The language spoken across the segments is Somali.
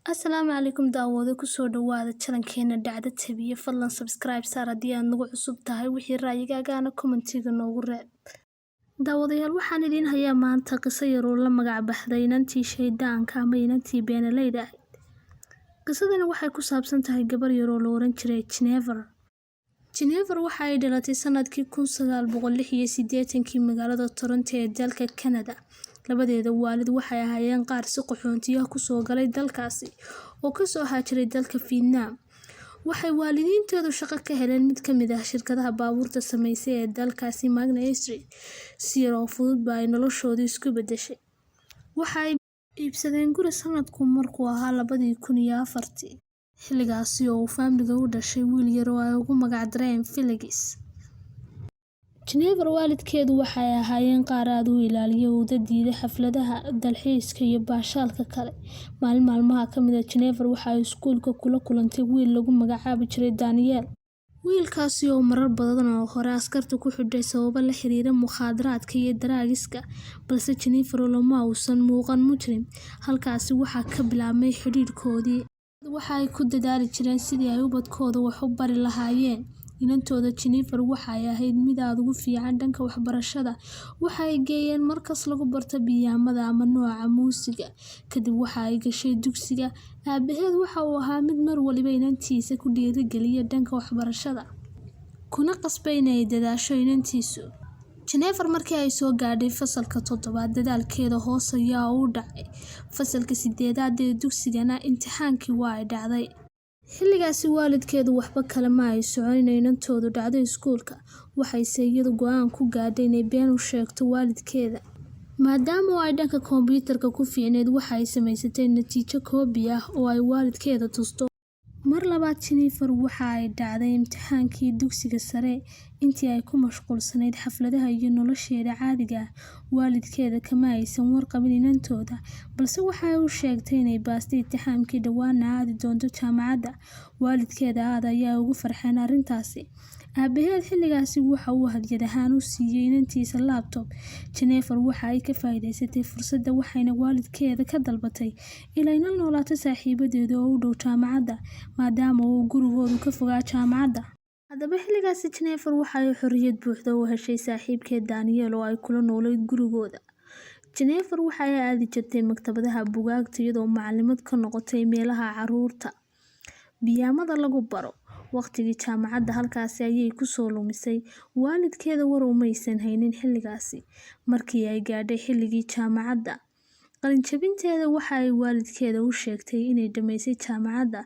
Asalaamu calaykum daawade, kusoo dhawaada channelkeena Dhacdo Tabiye. Fadlan subscribe saar haddii aad nagu cusub tahay, wixii ra'yigaagana commentiga noogu reeb. Daawadayaal, waxaan idiin hayaa maanta qiso yar oo la magac baxday Inantii Shaydaanka ama Inantii Beenaleyda ahayd. Qisadani waxay ku saabsan tahay gabar yar oo la oran jiray Jennifer. Jennifer waxa ay dhalatay sanadkii 1986-kii magaalada Toronto ee dalka Canada. Labadeeda waalid waxay ahaayeen qaar si qaxoontiyo kusoo galay dalkaasi oo kasoo haajiray dalka Vietnam. Waxay waalidiinteedu shaqo ka heleen mid ka mid ah shirkadaha baabuurta sameysay ee dalkaasi, Magna Street. Si yar oo fudud ba ay noloshoodii isku beddeshay. Waxa ay iibsadeen guri sanadku markuu ahaa 2004-tii. Xilligaasi oo uu faamiliga u dhashay wiil yar oo ay ugu magac dareen Felix. Jennifer waalidkeedu waxay ahaayeen qaar aad u ilaaliya oo u diida xafladaha, dalxiiska iyo baashaalka kale. Maalin maalmaha ka mid ah, Jennifer waxa ay iskuulka kula kulantay wiil lagu magacaabi jiray Daniel. Wiilkaasi oo marar badan oo hore askarta ku xidhay sababo la xiriira mukhaadaraadka iyo daraagiska, balse Jennifer lama uusan muuqan mujrim. Halkaasi waxaa ka bilaabmay xidhiidhkoodii. Waxa ay ku dadaali jireen sidii ay ubadkooda wax u bari lahaayeen. Inantooda Jennifer waxa ay ahayd mid aad ugu fiican dhanka waxbarashada. Waxa ay geeyeen markas lagu barto biyaamada ama nooca muusiga. Kadib waxa ay gashay dugsiga. Aabaheed waxa uu ahaa mid mar waliba inantiisa ku dhiirigeliya dhanka waxbarashada, kuna qasbay inay dadaasho inantiisu. Jennifer markii ay soo gaadhay fasalka toddobaad, dadaalkeeda hoos ayaa u dhacay. Fasalka sideedaad ee dugsigana imtixaankii waa ay dhacday. Xilligaasi waalidkeedu waxba kale ma ay socon inay inantoodu dhacdo iskuulka, waxayse iyadu go'aan ku gaadhay inay been u sheegto waalidkeeda. Maadaama oo ay dhanka kombiyuutarka ku fiicneyd, waxa ay samaysatay natiijo koobi ah oo ay waalidkeeda tusto. Mar labaad Jennifer waxa ay dhacday imtixaankii dugsiga sare. Intii ay ku mashquulsanayd xafladaha iyo nolosheeda caadiga ah, waalidkeeda kama aysan warqabin inantooda, balse waxa ay u sheegtay inay baastay imtixaankii, dhowaana aadi doonto jaamacadda. Waalidkeeda aad ayaa ugu farxeen arrintaasi. Aabaheed xilligaasi waxa uu hadiyad ahaan u siiyay inantiisa laptop. Jennifer waxa ay ka faa'iidaysatay fursadda, waxayna waalidkeeda ka dalbatay inay la noolaato saaxiibadeeda oo u dhow jaamacadda, maadaama uu gurigoodu ka fogaa jaamacadda. Haddaba xilligaasi Jennifer waxa ay xorriyad buuxda u heshay saaxiibkeed Daniel oo ay kula noolayd gurigooda. Jennifer waxa ay aadi jirtay maktabadaha buugaagta, iyadoo macallimad ka noqotay meelaha carruurta biyaamada lagu baro. Waqtigii jaamacadda halkaasi ayay ku soo lumisay. Waalidkeeda war umaysan haynin xilligaasi. Markii ay gaadhay xilligii jaamacadda qalinjabinteeda, waxa ay waalidkeeda u sheegtay inay dhammaysay jaamacadda,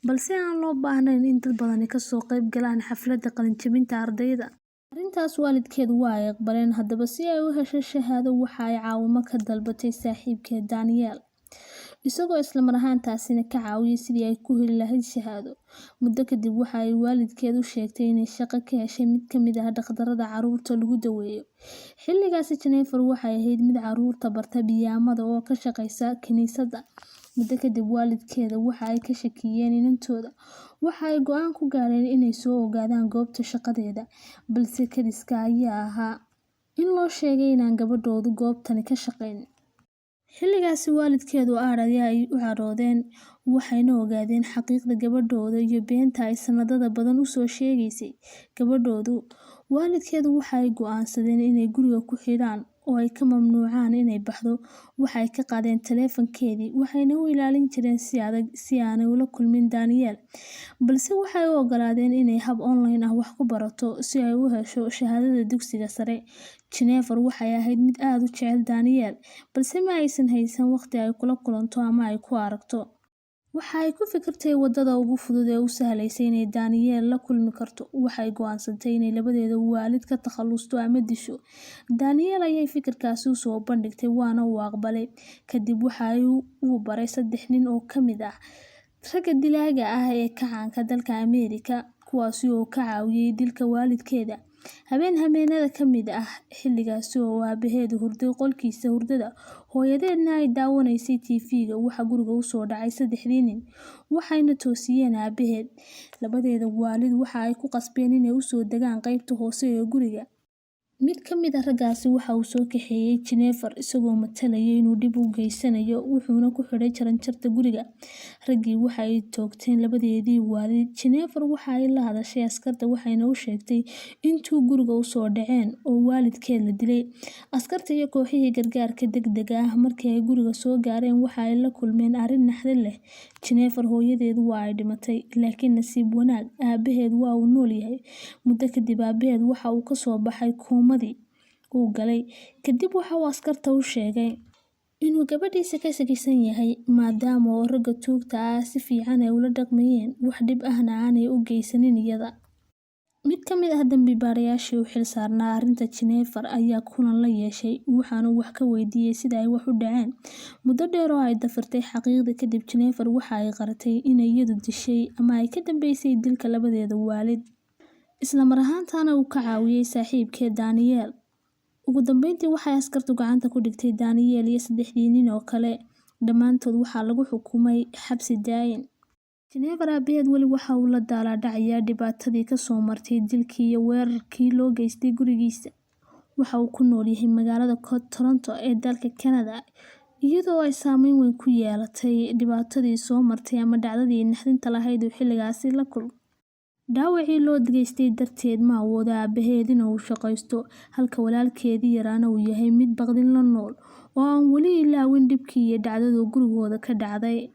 balse aan loo baahnayn in dad badani kasoo qayb galaan xafladda qalinjabinta ardayda. Arrintaas waalidkeed waa ay aqbaleen. Haddaba si ay u hesho shahaado, waxa ay caawimo ka dalbatay saaxiibkeed Daniel, isagoo isla mar ahaantaasina ka caawiyay sidii ay ku heli lahayd shahaado. Muddo kadib waxa ay waalidkeed u sheegtay inay shaqo ka heshay mid ka mid ah dhakhtarada carruurta lagu daweeyo. Xilligaasi Jennifer waxay ahayd mid carruurta barta biyaamada oo ka shaqeysa kiniisadda. Muddo kadib waalidkeeda waxa ay ka shakiyeen inantooda. Waxa ay go'aan ku gaareen inay soo ogaadaan goobta shaqadeeda, balse kadiska ayaa ahaa in loo sheegay inaan gabadhoodu goobtani ka shaqeyn. Xilligaasi waalidkeedu aad ayaa ay u cadhoodeen, waxayna ogaadeen xaqiiqda gabadhooda iyo beenta ay sanadada badan u soo sheegaysay gabadhoodu. Waalidkeedu waxa ay go'aansadeen inay guriga ku xidhaan oo ay ka mamnuucaan inay baxdo. Waxa ay ka qaadeen taleefankeedii, waxayna u ilaalin jireen si adag si aanay ula kulmin Daniel. Balse waxay u oggolaadeen inay hab online ah wax ku barato si ay u hesho shahaadada dugsiga sare. Jennifer waxay ahayd mid aad u jecel Daniel, balse ma aysan haysan waqti ay kula kulanto ama ay ku aragto. Waxa ay ku fikirtay waddada ugu fudud ee u sahlaysa inay Daniel la kulmi karto. Waxay go'aansatay inay labadeeda waalid ka takhalusto ama disho. Daniel ayay fikirkaasi u soo bandhigtay, waana uu aqbalay. Kadib waxa uu baray saddex nin oo ka mid ah ragga dilaaga ah ee ka caanka dalka Ameerika, kuwaasi oo ka caawiyay dilka waalidkeeda. Habeen habeenada ka mid ah, xilligaasi oo aabaheedu hurday qolkiisa hurdada, hooyadeedna ay daawanaysay TV-ga, waxaa guriga u soo dhacay saddexdii nin, waxayna toosiyeen aabaheed. Labadeeda waalid waxa ay ku qasbeen inay u soo degaan qaybta hoose ee guriga. Mid ka mid ah raggaasi waxa uu soo kaxeeyay Jennifer isagoo matalaya inuu dhib u geysanayo, wuxuuna ku xidhay jaranjarta guriga. Raggii waxa ay toogteen labadeedii waalid. Jennifer waxa ay la hadashay askarta waxayna u sheegtay intuu guriga u soo dhaceen oo waalidkeed la dilay. Askarta iyo kooxihii gargaarka degdega ah markii ay guriga soo gaareen waxa ay la kulmeen arrin naxdin leh. Jennifer hooyadeed waa ay dhimatay, laakiin nasiib wanaag aabaheed waa uu nool yahay. Muddo kadib aabaheed waxa uu ka soo baxay koomadii uu galay. Kadib waxa uu askarta u sheegay inuu gabadhiisa ka shakisan yahay maadaama oo ragga tuugta ah si fiican ay ula dhaqmayeen, wax dhib ahna aanay u geysanin iyada. Mid ka mid ah dambi baarayaashii u xil saarnaa arrinta Jennifer ayaa kulan la yeeshay, waxaana uu wax ka weydiiyey sida ay wax u dhaceen. Muddo dheer oo ay dafirtay xaqiiqda kadib, Jennifer waxa ay qaratay inay iyadu dishay ama ay ka dambeysay dilka labadeeda waalid, isla mar ahaantaana uu ka caawiyey saaxiibkeed Daniel. Ugu dambeyntii waxay askartu gacanta ku dhigtay Daniel iyo saddexdii nin oo kale. Dhammaantood waxaa lagu xukumay xabsi daayin. Jennifer aabaheed weli waxa uu la daalaa dhacayaa dhibaatadii ka soo martay dilkii iyo weerarkii loo geystay gurigiisa. Waxa uu ku nool yahay magaalada Toronto ee dalka Canada, iyadoo ay saameyn weyn ku yeelatay dhibaatadii soo martay ama dhacdadii naxdinta lahayd uu xilligaasi la kulmay. Dhaawacii loo geystay darteed ma awoodo aabaheed in uu shaqaysto, halka walaalkeedii yaraana uu yahay mid baqdin la nool oo aan weli ilaawin dhibkii iyo dhacdadu gurigooda ka dhacday.